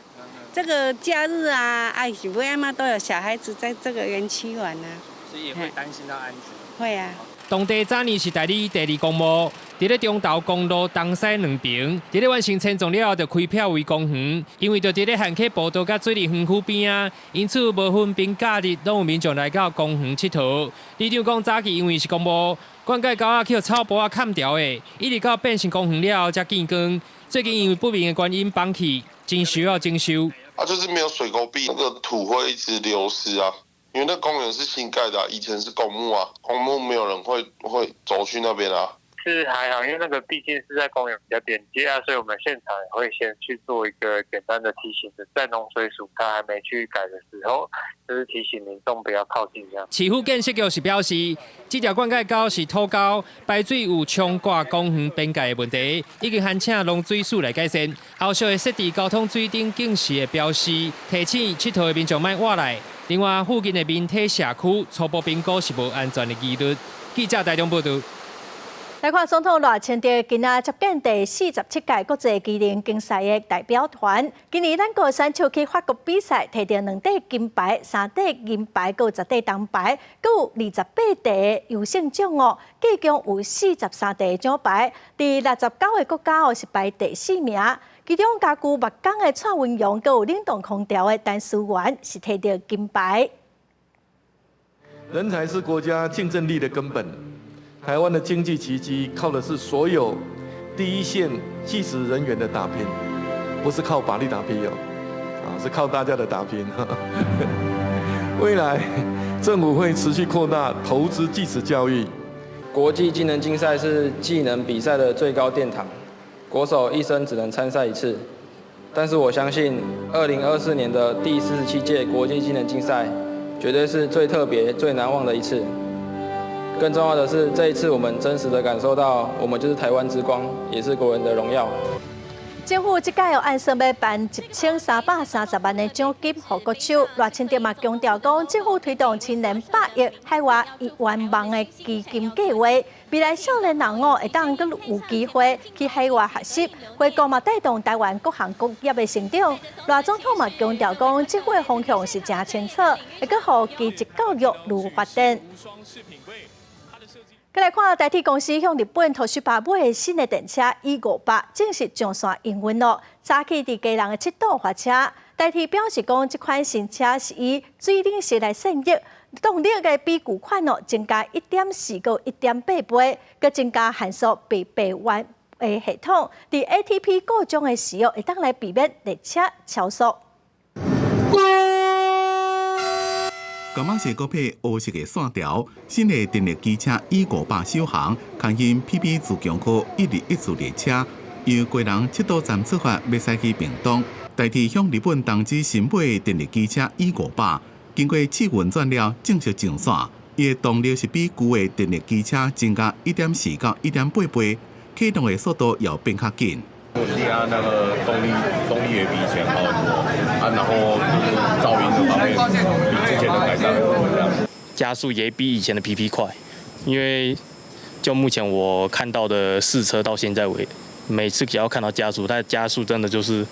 這個假日啊，哎，是不嘛都有小孩子在這個園區玩啊。所以也會擔心到安全。會啊。當地早年是代理第二公墓，佇咧中投公路東西兩邊，佇咧完成遷葬了後，就開闢為公園。因為就佇咧旱溪步道佮水利園區邊仔，因此無分平假日，攏有民眾來到公園𨑨迌。里長講，早期因為是公墓，灌溉溝仔去予草埔仔崁牢的，一直到變成公園了後才見光。最近因為不明的原因崩去，真需要整修。啊，就是沒有水溝壁，那個土會一直流失啊。因為那公園是新蓋的啊，以前是公墓啊，公墓沒有人會走去那邊啊。是還好，因為那個畢竟是在公園比較邊界啊，所以我們現場也會先去做一個簡單的提醒，在農水署它還沒去改的時候，就是提醒民眾不要靠近這樣。市府建設局是表示，這條灌溉溝是土溝，排水有沖掛公園邊界的問題，已經函請農水署來改善。後續會設置交通水頂警示的標示，提醒𨑨迌的民眾莫倚來。另外，附近的民體社區初步評估是無安全的疑慮。記者台中報導。來看總統賴清德今仔接見第47屆國際技能競賽的代表團。今年咱國選手去法國比賽，摕著兩塊金牌、三塊銀牌，閣有10塊銅牌，閣有28塊優勝獎哦。計共有43塊獎牌。佇69個國家哦是排第四名。其中家具木工的蔡文陽，閣有冷凍空調的陳思源是摕著金牌。人才是國家競爭力的根本。台灣的經濟奇蹟靠的是所有第一線技職人員的打拼，不是靠法律打拼哦，啊，是靠大家的打拼。未來政府會持續擴大投資技職教育。國際技能競賽是技能比賽的最高殿堂，國手一生只能參賽一次，但是我相信2024年的第47屆國際技能競賽絕對是最特別、最難忘的一次。更重要的是，這一次我們真實的感受到，我們就是台灣之光，也是國人的榮耀。政府這屆有按算欲頒1330萬的獎金予國手。賴清德嘛強調講，政府推動青年100億海外1萬萬的基金計劃，未來少年人哦會當閣有機會去海外學習，回國嘛帶動台灣各行各業的成長。賴總統嘛強調講，政府的方向是誠清楚，會閣予技職教育愈發展。閣來看台鐵公司向日本東芝買的新的電車 E500正式上線營運囉。早起佇基隆的七堵發車，台鐵表示講，這款新車是以水冷式來現役，動力的比舊款哦增加1.4到1.8倍，閣增加限速避彎的系統，佇 ATP 故障的時候，會當來避免列車超速。感覺是閣配烏色的線條，新的電力機車 E500 首航，牽引 PP 自強號1214列車，由基隆七堵站出發，欲駛去屏東。台鐵向日本東芝新買的電力機車 E500，經過試運轉了，正式上線。伊的動力是比舊的電力機車增加1.4到1.8倍，啟動的速度也變較緊。穩定啊，那個動力也比以前好很多啊，然後就是噪音的方面比之前的改善很多，這樣。加速也比以前的 PP 快，因為就目前我看到的試車到現在為，每次只要看到加速，它的加速真的就是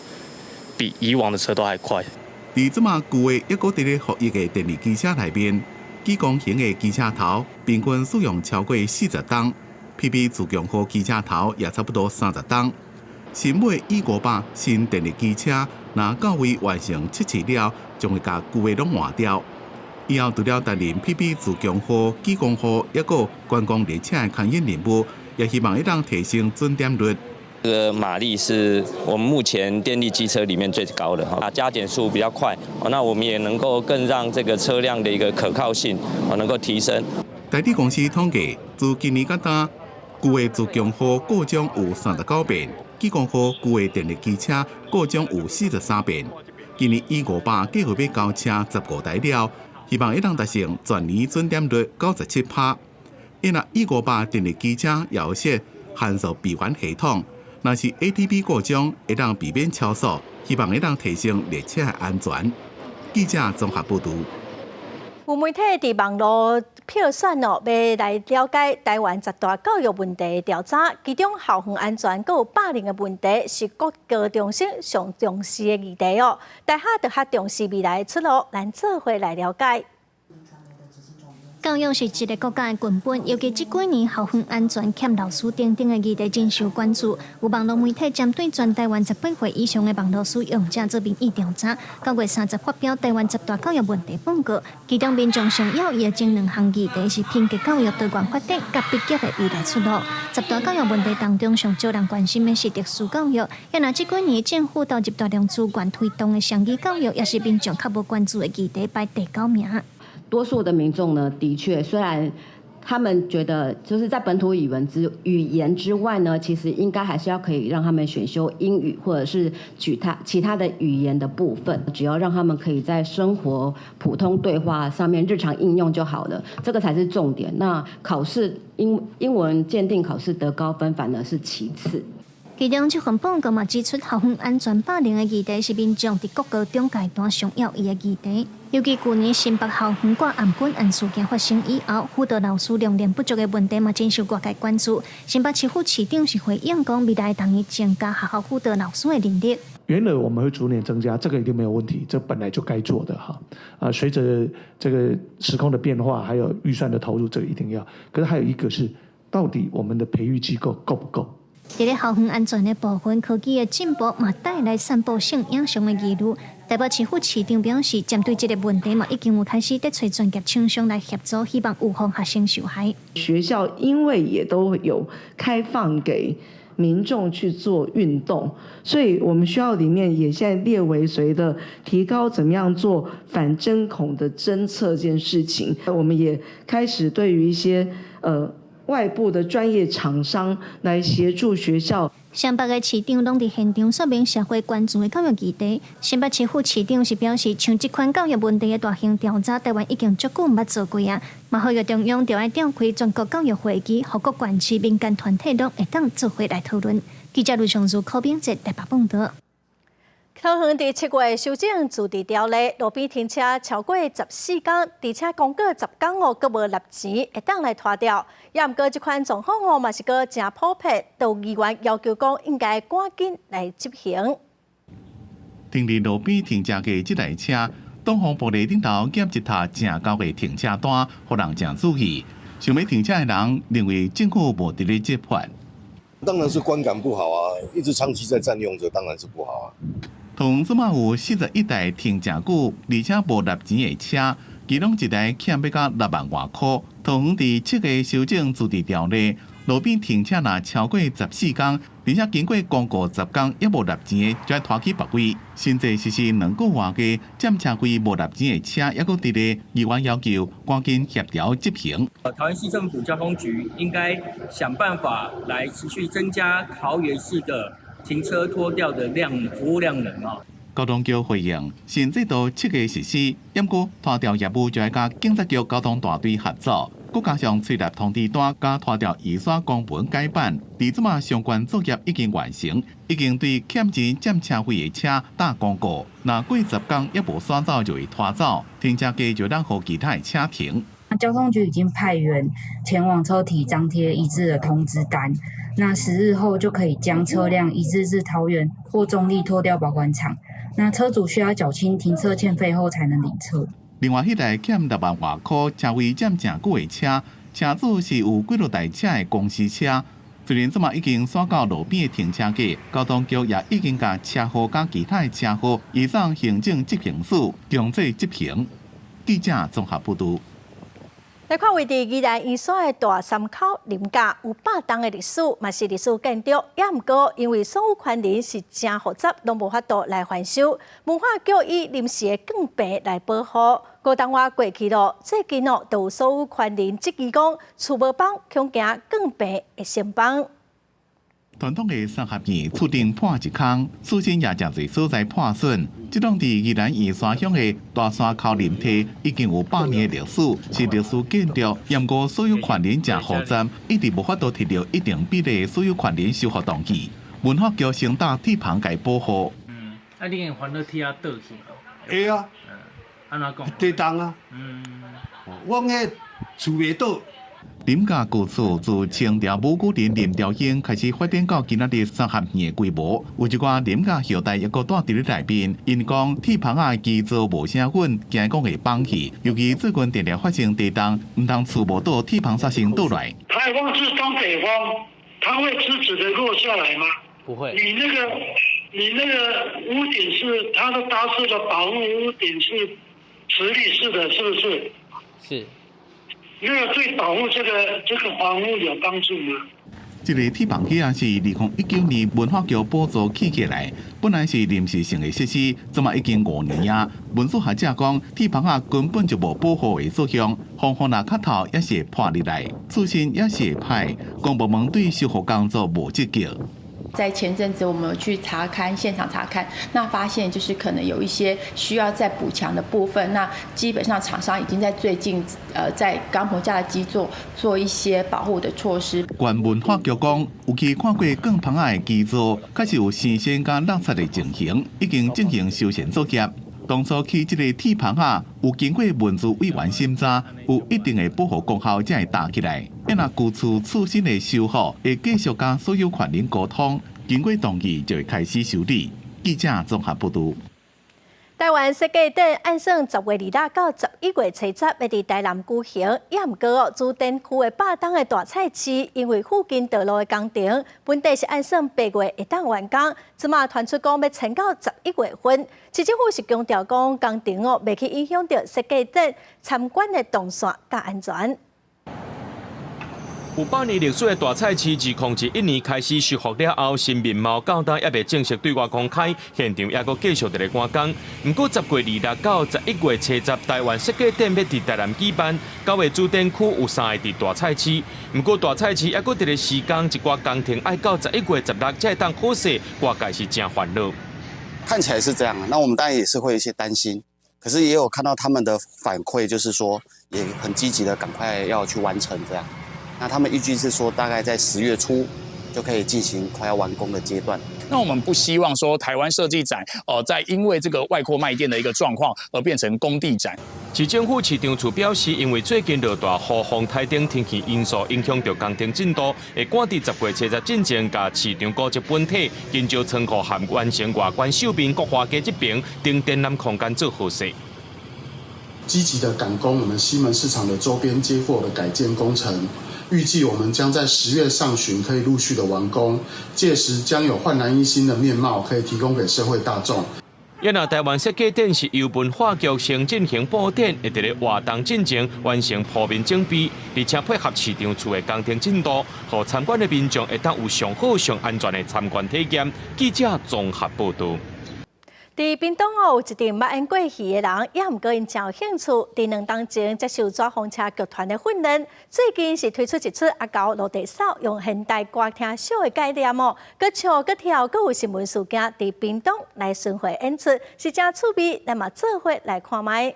比以往的車都還快。佇這馬舊的抑閣佇咧服役的電力機車內面，激光型的機車頭平均使用超過40冬，PP 自強號機車頭也差不多30冬。新買 E500新電力機車，若到位完成測試了，將會共舊的攏換掉。以後除了擔任 PP 自強號、激光號，抑閣觀光列車的牽引任務，也希望會當提升準點率。這個馬力是我們目前電力機車裡面最高的哈，加減速比較快，那我們也能夠更讓這個車輛的一個可靠性能夠提升。台鐵公司統計，自今年到今，舊的自強號故障有39遍，激光號舊的電力機車故障有43遍。今年 E500計劃欲交車15台了，希望會當達成全年準點率97%。因若 E500電力機車也有設限速閉環系統，若是 ATB 故障，會當避免超速，希望會當提升列車的安全。記者綜合報導。有媒體佇網路票選哦，欲來了解台灣十大教育問題調查，其中校園安全閣有霸凌的問題是國高中生上重視的議題哦。大學就較重視未來出路，咱做伙來了解。教育是一个國家的根本，尤其這幾年校園安全、欠老師等等的議題真受關注。有網路媒體針對全台灣18歲以上的網路使用者做民意調查，9月30發表台灣十大教育問題報告，其中民眾上要的前兩項議題是品格教育多元發展佮畢業的未來出路。十大教育問題當中，上少人關心的是特殊教育，也若這幾年政府投入大量資源推動的雙語教育，也是民眾較無關注的議題，排第九名。多數的民眾呢，的確，雖然他們覺得就是在本土語言之外呢，其實應該還是要可以讓他們選修英語或者是其他的語言的部分，只要讓他們可以在生活普通對話上面日常應用就好了，這個才是重點。那考試英文鑑定考試得高分反而是其次。其中這份報告嘛指出，校園安全霸凌的議題是民眾佇國高中階段上要意的議題。尤其舊年新北校園掛頷頸案事件發生以後，輔導老師量能不足的問題嘛真受外界關注。新北市副市長是回應講，未來當增加學校輔導老師的人力。員額我們會逐年增加，這個一定沒有問題，這本來就該做的哈。啊，隨着這個時空的變化，還有預算的投入，這個一定要。可是還有一個是，到底我們的培育機構夠不夠？佇咧校園安全的部分，科技的進步嘛帶來散布性影像的疑慮。台北市副市長表示，針對這個問題嘛，已經有開始在揣專業廠商來協助，希望預防學生受害。學校因為也都有開放給民眾去做運動，所以我們學校裡面也現在列為所謂的提高怎麼樣做反針孔的偵測這件事情。我們也開始對於一些外部的專業廠商來協助學校。雙北的市長攏佇現場說明社會關注的教育議題。新北市副市長是表示，像這款教育問題的大型調查，台灣已經足久毋捌做過啊。嘛，呼籲中央著愛召開全國教育會議，予各縣市民間團體攏會當做伙來討論。記者盧尚如、柯炳哲台北報導。桃園佇7月修正自治條例，路邊停車超過14天，而且公告10天哦，閣無納錢，會當來拖吊。也毋過這款狀況哦，嘛是閣誠普遍，都有議員要求講應該趕緊來執行。停佇路邊停車的這台車，擋風玻璃頂頭蓋一疊誠厚的停車單，予人誠注意。想欲停車的人認為政府無佇咧執法。當然是觀感不好啊，一直長期在佔用着，當然是不好啊。桃園這馬有41台停誠久，而且無納錢的車，其中一台欠欲到6萬外箍。桃園佇7月修正自治條例，路邊停車若超過14天，而且經過公告10天猶無納錢的，就愛拖去別位。甚至實施2個外的佔車位無納錢的車，猶閣佇咧，議員要求趕緊協調執行。桃園市政府交通局應該想辦法來持續增加桃園市的停車拖吊的量服務量能啊。交通局回應，新制度7月實施，毋過拖吊業務就愛佮警察局交通大隊合作，閣加上催納通知單佮拖吊預算公文改版，佇這馬相關作業已經完成，已經對欠錢佔車位的車打公告，若過10天猶無徙走就會拖走，停車格就當予其他的車停。交通局已經派員前往車體張貼一致的通知單，那10日後就可以將車輛移置至桃園或中壢拖吊保管廠。那車主需要繳清停車欠費後才能領車。另外，彼台欠6萬外箍車位佔誠久的車，車主是有幾落台車的公司車。雖然這馬已經徙到路邊的停車格，交通局也已經共車號佮其他的車號移送行政執行署強制執行。記者綜合報導。來看位佇宜蘭員山的大山口林家有100冬的歷史，嘛是歷史建築，也毋過因為所有權人是誠複雜，攏無法度來翻修。文化局以臨時的鋼棚來保護。5冬外過去咯，最近哦，就有所有權人質疑講，厝無放，恐驚鋼棚會先放。傳統的三合院厝頂破一空，厝身也誠濟所在破損。這棟佇宜蘭宜山鄉的大山口林地已經有100年的歷史，是歷史建築。毋過所有權人誠複雜，一直無法度提著一定比例所有權人修復動議。文化局先搭鐵棚共保護。嗯，啊，你會煩惱鐵仔倒去無？會啊。嗯，按怎講？地動啊。我彼厝袂倒。林家舊厝自清朝武舉人林朝英開始發展到今仔日三合院的規模，有一寡林家後代猶閣蹛佇咧內面，𪜶講鐵棚仔基座無啥穩，驚講會崩去。尤其最近定定發生地動，毋通厝無倒，鐵棚煞先倒來。颱風是東北風，它會直直的落下來嗎？不會。你那個屋頂是它的搭設的保護屋頂是直立式的，是不是？是。那個對保護這個房屋有幫助嗎？這個鐵棚仔是2019年文化局補助起起來，本來是臨時性的設施，這馬已經5年啊。文史學者講，鐵棚仔根本就無保護的作用，風雨若較透也是會破入來，厝身也是會歹，公部門對修復工作無積極。在前陣子，我們有去查勘現場查看，那發現就是可能有一些需要再補強的部分。那基本上廠商已經在最近，在鋼棚架的基座做一些保護的措施。縣文化局講，有去看過鋼棚仔的基座，確實有生鉎佮落漆的情形，已經進行修繕作業。當初起這個鐵棚仔，有經過文資委員審查，有一定的保護功效，才會搭起來。若舊厝厝身的修復，會繼續佮所有權人溝通，經過同意就會開始修理。記者綜合報導。台灣設計展按算10月26到11月初十，欲佇台南舉行。也毋過哦，主展區的8棟的大菜市，因為附近道路的工程，本底是按算8月會當完工，這馬傳出講欲延到11月份。市政府是強調講，工程哦，袂去影響著設計展參觀的動線佮安全。有百年歷史的大菜市，自2011年開始修復了後，新面貌到今猶未正式對外公開，現場猶閣繼續佇咧趕工。毋過10月26到11月初十，台灣設計展欲佇台南舉辦，九個主展區有三个佇大菜市。毋過大菜市猶閣佇咧施工，一寡工程愛到11月16才會當好勢，外界是誠煩惱。看起來是這樣，那我們當然也是會有一些擔心，可是也有看到他們的反饋，就是說也很積極的趕快要去完成這樣。那他們預計是說，大概在10月初就可以進行快要完工的階段。那我們不希望說台灣設計展哦，在因為這個外擴賣店的一個狀況而變成工地展。市政府市長處表示，因為最近落大雨、風颱等天氣因素影響著工程進度，會趕佇10月初十進前，共市場古蹟本體、金石倉庫和完成外觀秀面國華街這邊等展覽空間做好勢。積極的趕工我們西門市場的周邊街貨的改建工程。預計我們將在10月上旬可以陸續的完工，屆時將有煥然一新的面貌可以提供給社會大眾。若台灣設計展是由文化局先進行布展，會佇咧活動進前完成鋪面準備，而且配合市場處的工程進度，予參觀的民眾會當有上好上安全的參觀體驗。記者綜合報導。佇屏東哦，有一陣捌演過戲的人，也毋過𪜶誠有興趣，佇2冬前接受紙風車劇團的訓練，最近是推出一齣阿猴落地掃用現代歌廳秀的概念哦，閣唱閣跳，閣有新聞事件佇屏東來巡迴演出，是誠趣味，咱嘛做伙來看覓。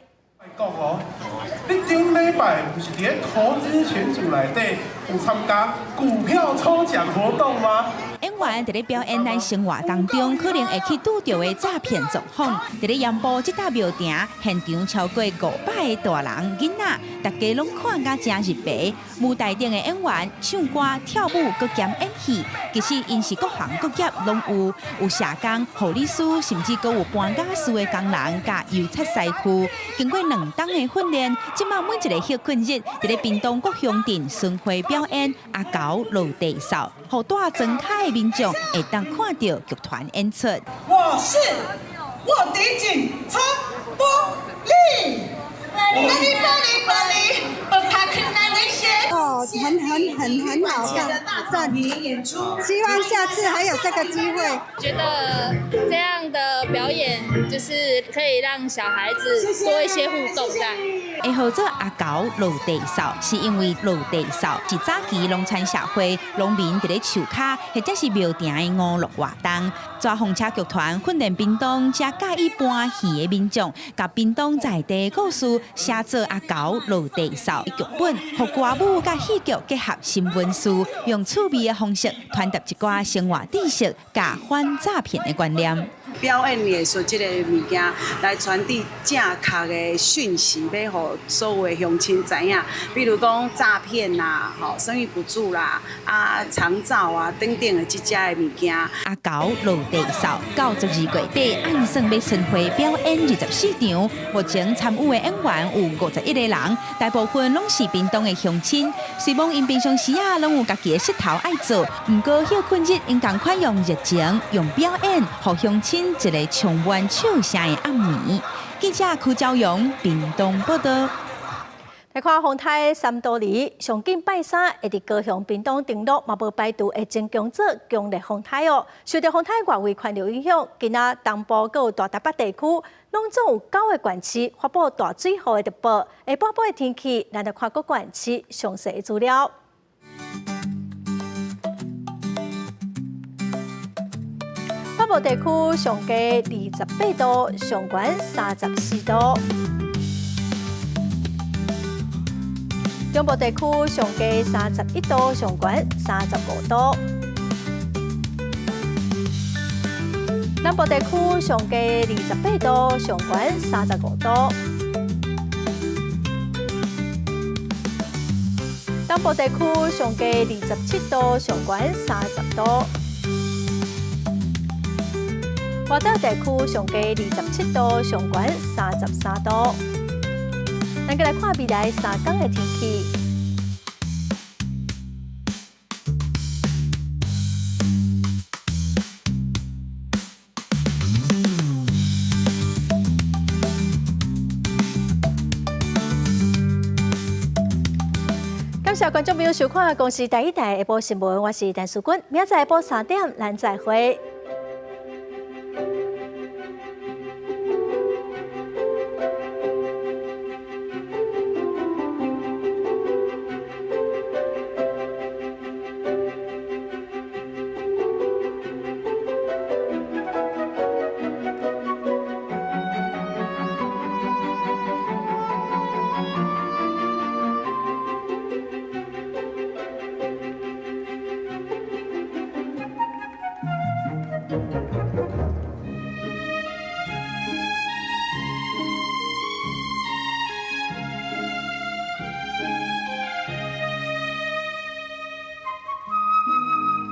講哦，你頂禮拜毋是佇咧投資群組內底有參加股票抽獎活動嗎？演員佇咧表演咱生活當中可能會去拄著的詐騙狀況。佇咧鹽埔這搭廟埕現場超過500個大人囡仔，大家攏看甲誠入迷。舞台頂的演員唱歌、跳舞，閣兼演戲，其實𪜶是各行各業攏有，有社工、護理師，甚至閣有搬傢俬的工人，佮油漆師傅。經過2冬的訓練，這馬每一个歇睏日，佇咧屏東各鄉鎮巡迴表演阿猴落地掃，予蹛莊跤的民眾會當看著劇團演出。我是臥底警察波利，玻璃玻璃玻璃，哦，很很很很好看，讚！希望下次還有這個機會。覺得這樣的表演就是可以讓小孩子多一些互動，這樣。會號做阿猴落地掃，是因為落地掃是早期農村社會農民佇咧樹跤或者是廟埕的娛樂活動。抓風車劇團訓練屏東遮佮意搬戲的民眾，共屏東在地故事寫做阿猴落地掃劇本，予歌舞佮戲劇結合新聞事，用趣味的方式傳達一寡生活知識佮反詐騙的觀念。表演藝術這個物件來傳遞正確的訊息，欲予所有的鄉親知影。比如講詐騙啦、吼生育補助啦、啊長照啊等等的這遮的物件。阿猴落地掃到12月底，按算欲巡迴表演24場。目前參與的演員有51個人，大部分攏是屏東的鄉親。雖罔𪜶平常時仔攏有家己的穡頭愛做，毋過歇睏日𪜶仝款用熱情、用表演，予鄉親一个充滿笑聲的暗暝。記者柯昭陽屏東報導。來看風颱三多利，上緊拜三會佇高雄、屏東登陸，嘛無排除會增強做強烈風颱哦。受著風颱外圍環流影響，今仔東部閣有大台北地區，攏總有9个縣市發布大水雨的特報。下半晡的天氣，咱來看各縣市詳細的資料。北部地區上低28度，上懸34度。中部地區上低31度，上懸35度。南部地區上低28度，上懸35度。東部地區上低27度，上懸30度。外島地區上低27度，上懸33度。咱閣來看未來3天的天氣。感謝觀眾朋友收看《公視第一台下晡新聞》，我是陳淑君，明仔載下晡3點，咱再會。